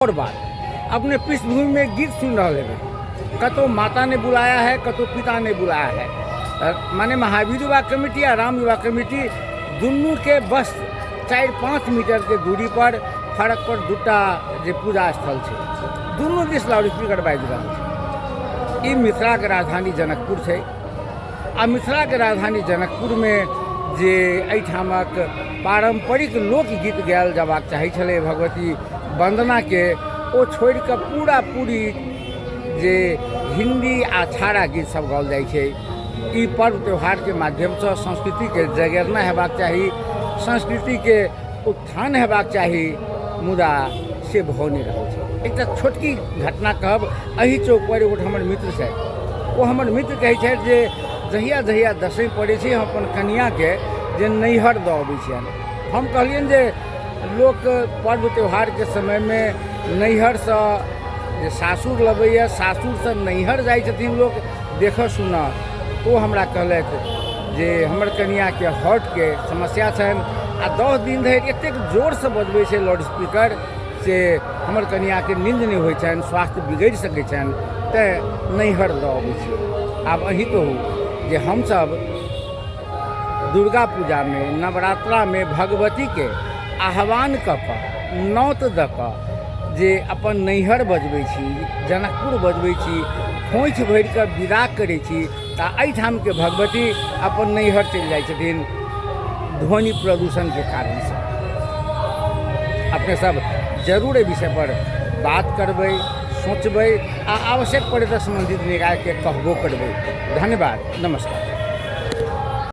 आओर बात, अपने पृष्ठभूमिमे गीत सुनि रहल हेबै, कतहु माता ने बुलाया है, कतहु पिता ने बुलाया है। माने महावीर युवा कमिटी आ राम युवा कमिटी दुनूके बस 4-5 मीटरके दूरी पर फरक पर दूटा जे पूजा स्थल छै, दुनू दिस लाउडस्पीकर बाजि रहल छै। ई मिथिलाके राजधानी जनकपुर छै आ मिथिलाके राजधानी जनकपुरमे जे एहिठामक पारम्परिक लोकगीत गायल जयबाक चाही छलै भगवती वन्दनाके, ओ छोड़िकऽ पूरा पूरी जे हिन्दी आ छाड़ा गीत सब गाओल जाइ छै। ई पर्व त्योहारके माध्यमसँ संस्कृतिके जगेरना हेबाक चाही, संस्कृतिके उत्थान हेबाक चाही, मुदा से भऽ नहि रहल छै। एकटा छोटकी घटना कहब, एहि चौकपर एगोट हमर मित्र छथि, ओ हमर मित्र कहै छथि जे जहिया जहिया दशमी पड़ै छै हम अपन कनिआँके जे नैहर दऽ अबै छियनि। हम कहलियनि जे लोक पर्व त्योहारके समयमे नैहरसँ जे सासुर लबैए, सासुरसँ नैहर जाइ छथिन लोक देखऽ सुनऽ। ओ हमरा कहलथि जे हमर कनिआँके हार्टके समस्या छनि आ 10 दिन धरि एतेक जोरसँ बजबै छै लाउडस्पीकर से हमर कनिआँके नींद नहि होइ छनि, स्वास्थ्य बिगड़ि सकै छनि, तेँ नैहर दऽ अबै छियै। आब अहीँ कहू जे हमसभ दुर्गा पूजामे नवरात्रामे भगवतीके आह्वान कऽ कऽ नौत दऽ कऽ जे अपन नैहर बजबै छी, जनकपुर बजबै छी, खोँइछ भरि कऽ विदा करै छी, तऽ एहिठामके भगवती अपन नैहर चलि जाइ छथिन ध्वनि प्रदूषणके कारणसँ। अपने सब जरूर एहि विषयपर बात करबै, सोचबै आ आवश्यक पड़ै तऽ सम्बन्धित निकायके कहबो करबै। धन्यवाद, नमस्कार।